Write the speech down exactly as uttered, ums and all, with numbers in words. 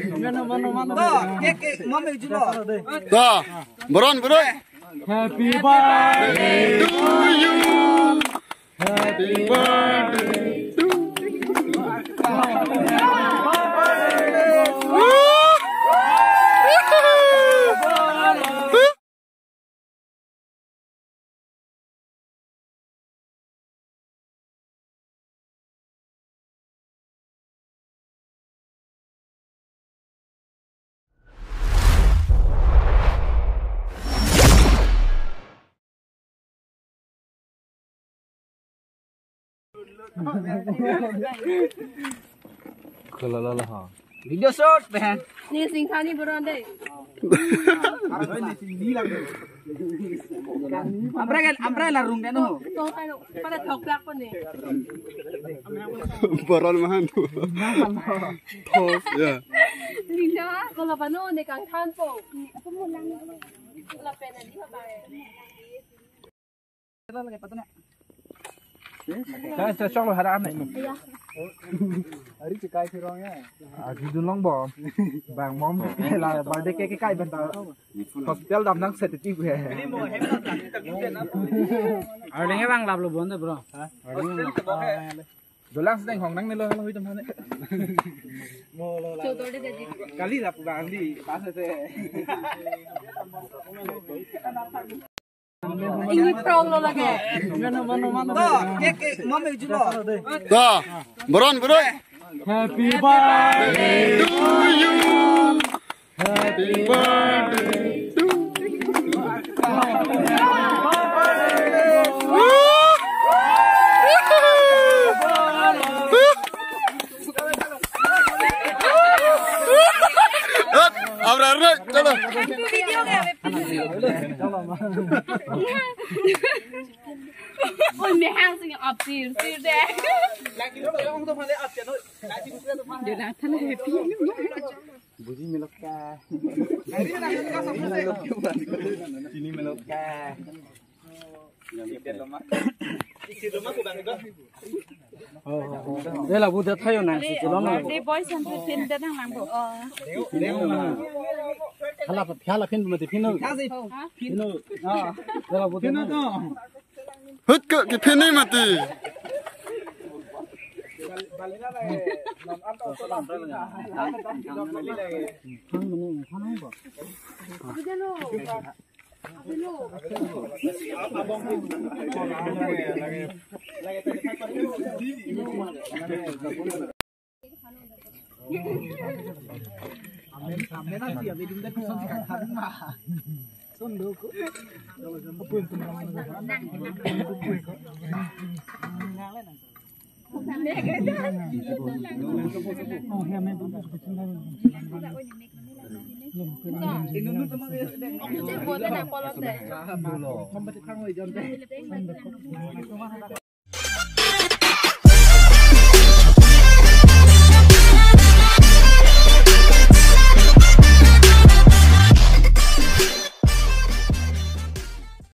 To, cake, cake, mami julo. To, boron, boron. Happy birthday to you. Happy birthday to you. Kholala ha. Video shoot, behan. Ni singthani boron de. Amra kan, amra la rung kan ho. To kan pada thok lak pon ni. Boron mahan tu. Thos, ya. Linda, kalau pano ne kang than po. Aku mau lang. Lapen na di ba. Kan sejong lo hara ane. Iya. Hari cekai sirong ya. Aji dunlong bom. Bang mom la birthday cake kai benta. Hospital dam nang sensitive he. Arleng bang lap lo bonde, bro. Arleng. Dolang sedang hong nang nelo halo hitam hane. Kali lap bang di pas se. Ingwi prong lo lake. To, cake, cake, mami julo. To, boron, boron. Happy birthday to you. Happy birthday to you. Abra, abra, chalo. Oi, mehang sing up sir, sir de. Dia dah than happy. Buji melok ka. Chini melok ka. Ela bu de thayo nang si chulom na. Birthday boy san pin de nang lang bo. Hala pa, hala pin mati pin no. Pin no. Ela bu de. Hut ko kephin ni mati.